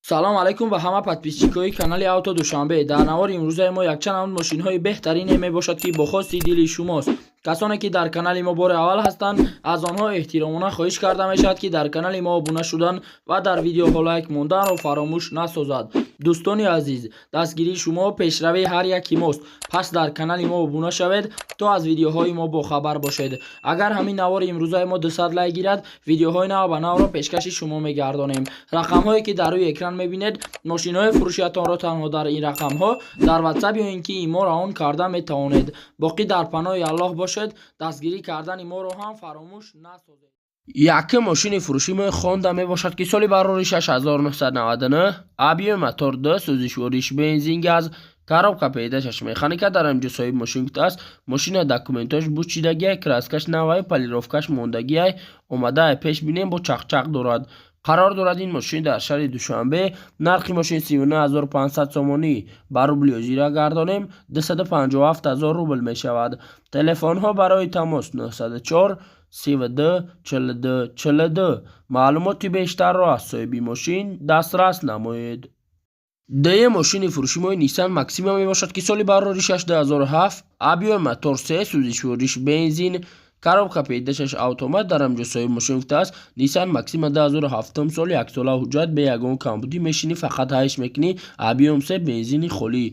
Салом алайкум ба ҳама подписчикои канали Авто Душанбе. Дар навори имрӯзаи мо якчанд намуд мошинҳои беҳтарине мебошад, ки бо хости дили шумост. Касоне ки дар канали мо бори аввал ҳастанд, аз онҳо эҳтиромона хоҳиш карда мешавад, ки дар канали мо обуна шудан ва дар видеоҳо лайк монданро фаромӯш насозад. Дӯстони азиз, дастгирии шумо пешравии ҳар яки мост, пас дар канали мо обуна шавед, то аз видеоҳои мо бохабар бошед. Агар ҳамин навори имрӯзаи мо 200 лайк гирад, видеоҳои нав ба навро пешкаши шумо мегардонем. Рақамҳое ки дар рӯи экран мебинед, мошинҳои фурӯшиятонро танҳо дар ин рақамҳо дар Ватсап ё ин ки имо равон карда метавонед. Боқӣ дар паноҳи Аллоҳ бошед, дастгирӣ кардани моро ҳам фаромӯш насозед. Якум мошини фурӯшии мо Хонда мебошад, ки соли барориш 6999, объём мотор 2, сӯзишвориш бензин, газ, коробка передачаш механика. Дар инҷо соҳиби мошин гуфтааст, мошина документош бучидагиай, краскаш навай, полировкаш мондагиай, омадаай пеш бинем, бо чақчақ дорад. Қарор дорад ин мошин дар шаҳри Душанбе. Нархи мошин 39 500 сомонӣ, ба рубли озира гардонем, 257 000 рубл мешавад. Телефонҳо барои тамос 904 32 42 42. Маълумоти бештарро аз соҳиби мошин дастрас намоед. Дуюм мошини фурӯши мои Ниссан Максима мебошад, ки соли бароришаш 2007, объём мотор 3, сӯзишвориш бензин, коробка передачаш автомат. Дар ҳамҷо соҳиби мошин гуфтааст, Ниссан Максима 2007 соли, яксола ҳуҷҷат, бе ягон камбудӣ, мешинӣ, фақат ҳайш мекунӣ, объём 3, бензини холӣ.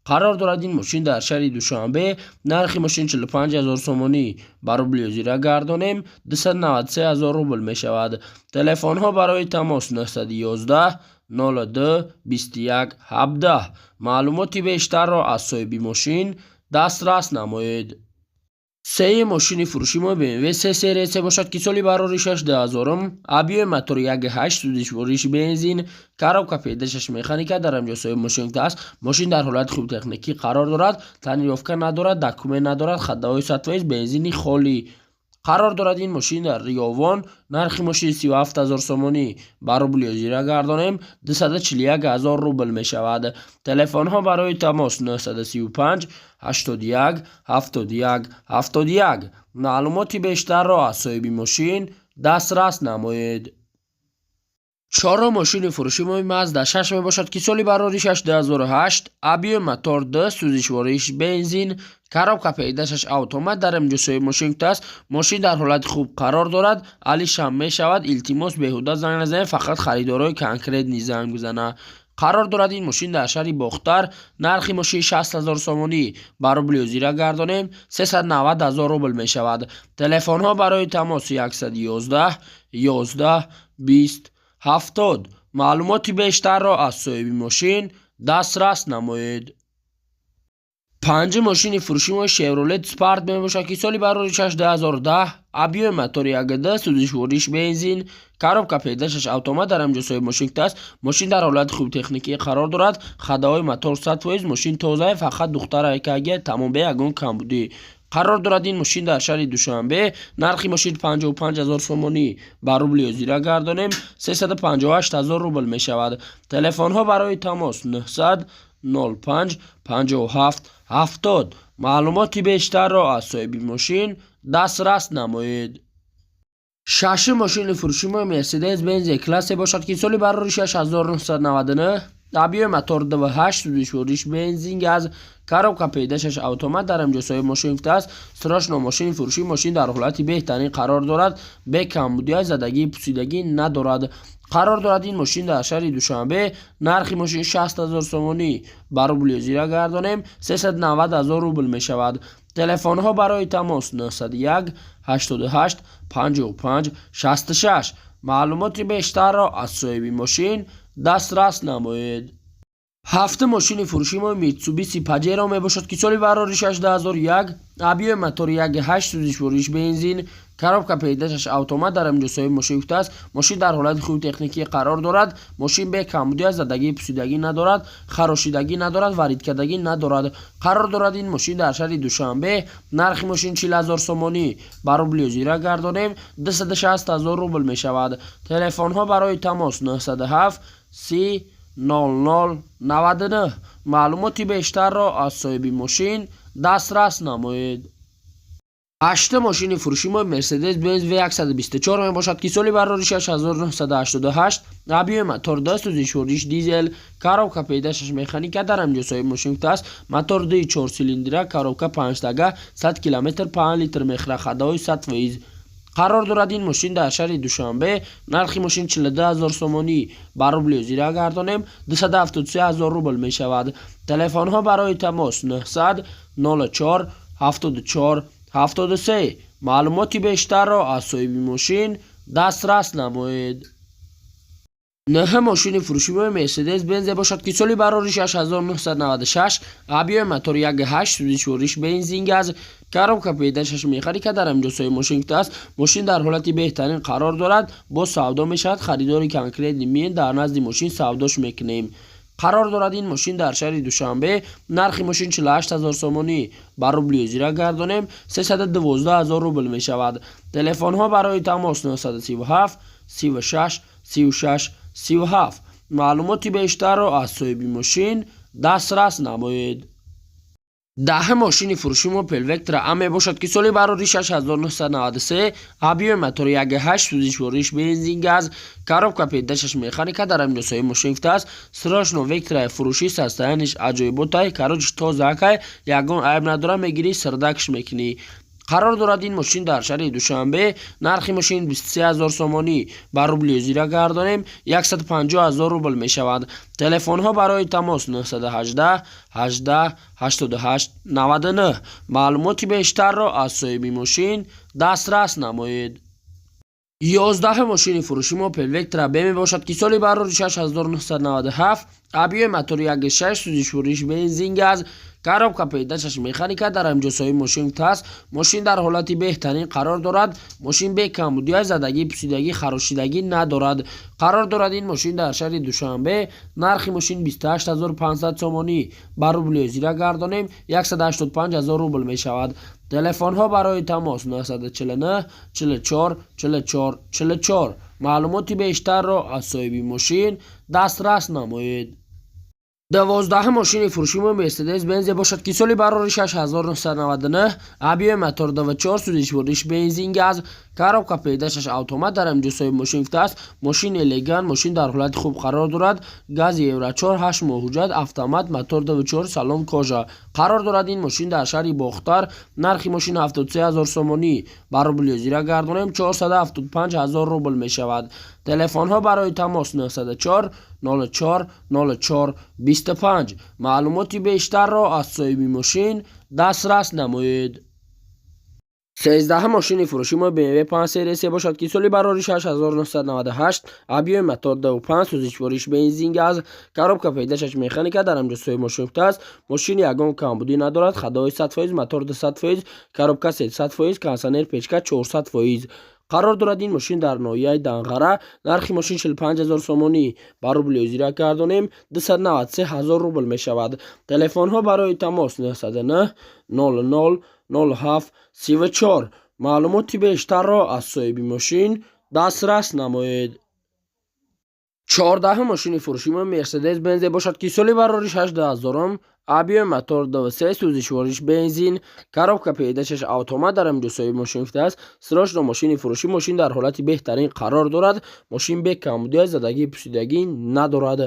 Қарор дорад ин мошин дар шаҳри Душанбе. Нархи мошин 45 000 сомонӣ, ба рубли озира гардонем, 293 000 рубл мешавад. Телефонҳо барои тамос 911 02 21 17. Маълумоти бештарро аз соҳиби мошин дастрас намоед. Сеюм мошини фурӯши мо BMW 3 серия C бошад, ки соли бароришаш 2000, объёми мотори 1.8, сӯзишвориш бензин, коробка передачаш механика. Дар ҳамҷо соҳиби мошин аст, мошин дар ҳолати хуби техникӣ қарор дорад, тонировка надорад, документ надорад, ходовой 100%, бензини холӣ. Қарор дорад ин мошин дар Риёвон. Нархи мошин 37 000 сомонӣ, ба рубли озира гардонем, 241 000 рубл мешавад. Телефонҳо барои тамос 935 81 71 71. Маълумоти бештарро аз соҳиби мошин дастрас намоед. Чорум мошини фурӯши мо Мазда 6 мебошад, ки соли бароришаш 2008, объёми мотор 2, сӯзишвориш бензин, коробка передачаш автомат. Дар инҷо соҳиби мошин гуфтааст, мошин дар ҳолати хуб қарор дорад, алишам мешавад, илтимос, беҳуда занг назанед, фақат харидорои конкретный занг бизана. Қарор дорад ин мошин дар шаҳри Бохтар. Нархи мошин 60 000 сомонӣ, ба рубли озира гардонем, 390 000 рубл мешавад. Телефонҳо барои тамос 111 11 20 70. Маълумоти бештарро аз соҳиби мошин дастрас намоед. Панҷум мошини фурӯши мо Шевролет Спарк мебошад, ки соли бароришаш 2010, объёми мотори 1.2, сӯзишвориш бензин, коробка передачаш автомат. Дар ҳамҷо соҳиби мошин гуфтааст, мошин дар ҳолати хуби техникӣ қарор дорад, ходовой мотор 100%, мошин тозае, фақат духтарайкагия, тамом, бе ягон камбудӣ. Қарор дорад ин мошин дар шаҳри Душанбе. Нархи мошин 55 000 сомонӣ, ба рубли озира гардонем, 358 000 рубл мешавад. Телефонҳо барои тамос 900 05 57 70. Маълумоти бештарро аз соҳиби мошин дастрас намоед. Шашум мошини фурӯши мо Мерседес Бенз Класс бошад, ки соли бароришаш 1999, объёми мотор 2.8, сӯзишвориш бензин, газ, коробка передачаш автомат. Дар инҷо соҳиби мошин гуфтааст, срочно мошини фурӯшӣ, мошин дар ҳолати беҳтарин қарор дорад, бе камбудият, задагӣ, пусидагӣ надорад. Қарор дорад ин мошин дар шаҳри Душанбе. Нархи мошин 60 000 сомонӣ, ба рубли озира гардонем, 390 000 рубл мешавад. Телефонҳо барои тамос 901 88 55 66. Маълумоти бештарро аз соҳиби мошин дастрас намоед. Ҳафтум мошини фурӯши мо Митсубиси Паджеро мебошад, ки соли бароришаш 2001, объёми мотори 1.8, сӯзишвориш бензин, коробка передачаш автомат. Дар инҷо соҳиби мошин гуфтааст, мошин дар ҳолати хуби техникӣ қарор дорад, мошин бе камбудият, задагӣ, пусидагӣ надорад, харошидагӣ надорад, варидкардагӣ надорад. Қарор дорад ин мошин дар шаҳри Душанбе. Нархи мошин 40 000 сомонӣ, ба рубли озира гардонем, 260 000 рубл мешавад. Телефонҳо барои тамос 907 30 00 99. Маълумоти бештарро аз соҳиби мошин дастрас намоед. Ҳаштум мошини фурӯши мо Мерседес Бенз В124 мебошад, ки соли барори 6988, объёми мотор 2, сӯзишвориш дизел, коробка передачаш механика. Дар ҳамҷо соҳиби мошин гуфтааст, мотор 2 4 цилиндра, коробка панҷтага, 100 километр 5 литр мехӯра, ходовой 100%. Қарор дорад ин мошин дар шаҳри Душанбе. Нархи мошин 42 ҳазор сомонӣ, ба рубли ҳозира гардонем, 273 ҳазор рубл мешавад. Телефонҳо барои тамос 900 04 74 73. Маълумоти бештарро аз соҳиби мошин дастрас намоед. Нӯҳум мошини фурӯши мо Мерседес Бензе бошад, ки соли барори 6996, объёми мотор 1,8, сӯзишвориш бензин газ, коробка передачаш механика. Дар ҳамҷо соҳиби мошин гуфтааст, мошин дар ҳолати беҳтарин қарор дорад, боз савдо мешавад. Харидори конкретный миен, дар назди мошин савдош мекунем. Қарор дорад ин мошин дар шаҳри Душанбе. Нархи мошин 48 ҳазор сомонӣ, ба рубли ҳозира гардонем, 312 ҳазор рубл мешавад. Телефонҳо барои тамос 937 36 36 37. Маълумоти бештарро аз соҳиби мошин дастрас намоед. Даҳум мошини фурӯши мо Опел Вектра А мебошад, ки соли барори 6993, объёми мотори 1,8, сӯзишвориш бензин газ, коробка передачаш механика. Дар ҳамин соҳиби мошин гуфтааст, срочно Вектраи фурӯшӣ, состояниш аҷоиботай, короче, тозакай, ягон айб надора, мегирӣ, сирдакш мекунӣ. Қарор дорад ин мошин дар шаҳри Душанбе. Нархи мошин 23 ҳазор сомонӣ, ба рубли ҳозира гардонем, 150 ҳазор рубл мешавад. Телефонҳо барои тамос 918 18 88 99. Маълумоти бештарро аз соҳиби мошин дастрас намоед. 11-ум мошини фурӯши мо Опел Вектра Б мебошад, ки соли барори 6997, объёми мотори 1,6, сӯзишвориш бензин газ, коробка передачаш механика. Дар ҳамҷо соҳиби мошин гуфтааст, мошин дар ҳолати беҳтарин қарор дорад, мошин бекамбудия, задагӣ, пусидагӣ, харошидагӣ надорад. Қарор дорад ин мошин дар шаҳри Душанбе. Нархи мошин 28 500 сомонӣ, ба рубли ҳозира гардонем, 185 ҳазор рубл мешавад. Телефонҳо барои тамос 949 44 44 44. Маълумоти бештарро аз соҳиби мошин дастрас намоед. 12-ум мошини фурӯши мо Мерседес Бензе бошад, ки соли барори 6999, объёми мотор 24, сӯзишвориш бензин газ, коробка передачаш автомат. Дар ҳамҷо соҳиби мошин гуфтааст, мошин элегант, мошин дар ҳолати хуб қарор дорад, гази Евро 4, 8 моҳ ҳуҷҷат, автомат, мотор 24, салон кожа. Қарор дорад ин мошин дар шаҳри Бохтар. Нархи мошин 73 ҳазор сомонӣ, ба рубли ҳозира гардонем, 475 ҳазор рубл мешавад. Телефонҳо барои тамос 904 04 04 25. Маълумоти бештарро аз соҳиби мошин дастрас намоед. 13-ум мошини фурӯши мо BMW 5 серия се бошад, ки соли барори 6998, объёми мотор 25, сӯзишвориш бензин газ, коробка передачаш механика. Дар ҳамҷо соҳиби мошин гуфтааст, мошин ягон камбудӣ надорад, ходовой 100%, мотор 200%, коробка 300%, кондитсионер, печка 400%. Қарор дорад ин мошин дар ноҳияи Данғара. Нархи мошин 45 ҳазор сомонӣ, ба рубли ҳозира гардонем, 293 ҳазор рубл мешавад. Телефонҳо барои тамос 909 00 07 34. Маълумоти бештарро аз соҳиби мошин дастрас намоед. 14-ум мошини фурӯши мо Мерседес Бензе бошад, ки соли барори 6000-ум, объёми мотор 23, сӯзишвориш бензин, коробка передачаш автомат. Дар ҳамҷо соҳиби мошин гуфтааст, срочно мошини фурӯшӣ, мошин дар ҳолати беҳтарин қарор дорад, мошин бекамбудия, задагӣ, пусидагӣ надорад.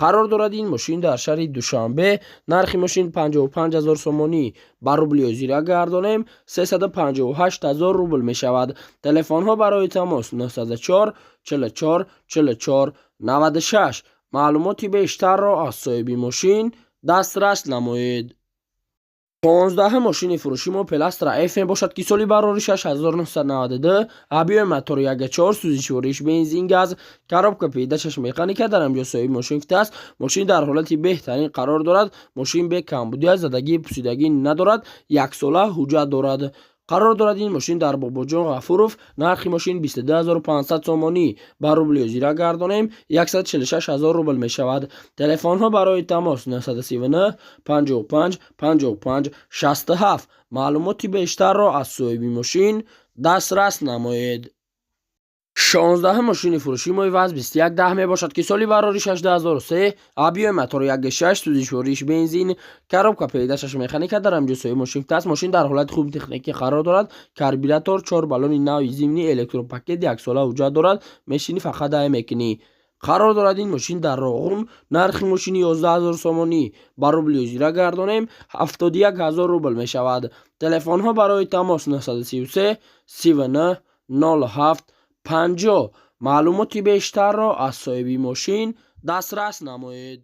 Қарор дорад ин мошин дар шаҳри Душанбе. Нархи мошин 55 ҳазор сомонӣ, ба рубли ҳозира гардонем, 358 ҳазор рубл мешавад. Телефонҳо барои тамос 904 44 44 96. Маълумоти бештарро аз соҳиби мошин дастрас намоед. 15-ум мошини фурӯши мо Опел Астра Ф мебошад, ки соли барори 6992, объёми мотори 1,4, сӯзишвориш бензин газ, коробка передачаш механика. Дар ҳамҷо соҳиби мошин гуфтааст, мошин дар ҳолати беҳтарин қарор дорад, мошин бекамбудия, задагӣ, пусидагӣ надорад, яксола ҳуҷҷат дорад. Қарор дорад ин мошин дар Бобоҷон Ғафуров. Нархи мошин 22 500 сомонӣ, ба рубли ҳозира гардонем, 146 ҳазор рубл мешавад. Телефонҳо барои тамос 939 55 55 67. Маълумоти бештарро аз соҳиби мошин дастрас намоед. 16-ум мошини фурӯшии мои ВАЗ 2110 мебошад, ки соли бароришаш 2003, объёми мотори 1,6, сӯзишвориш бензин, коробка передачаш механика. Дар ҳамҷо соҳиби мошин гуфтааст, мошин дар ҳолати хуби техникӣ қарор дорад, карбюратор, чор баллони нави зимний, электропакет, яксола ҳуҷҷат дорад, мешинӣ, фақат ай мекунӣ. Қарор дорад ин мошин дар Роғун. Нархи мошини 11 000 сомонӣ, ба рубли ҳозира гардонем, 71 000 рубл мешавад. Телефонҳо барои тамос 933 39 07 50. Маълумоти бештарро аз соҳиби мошин дастрас намоед.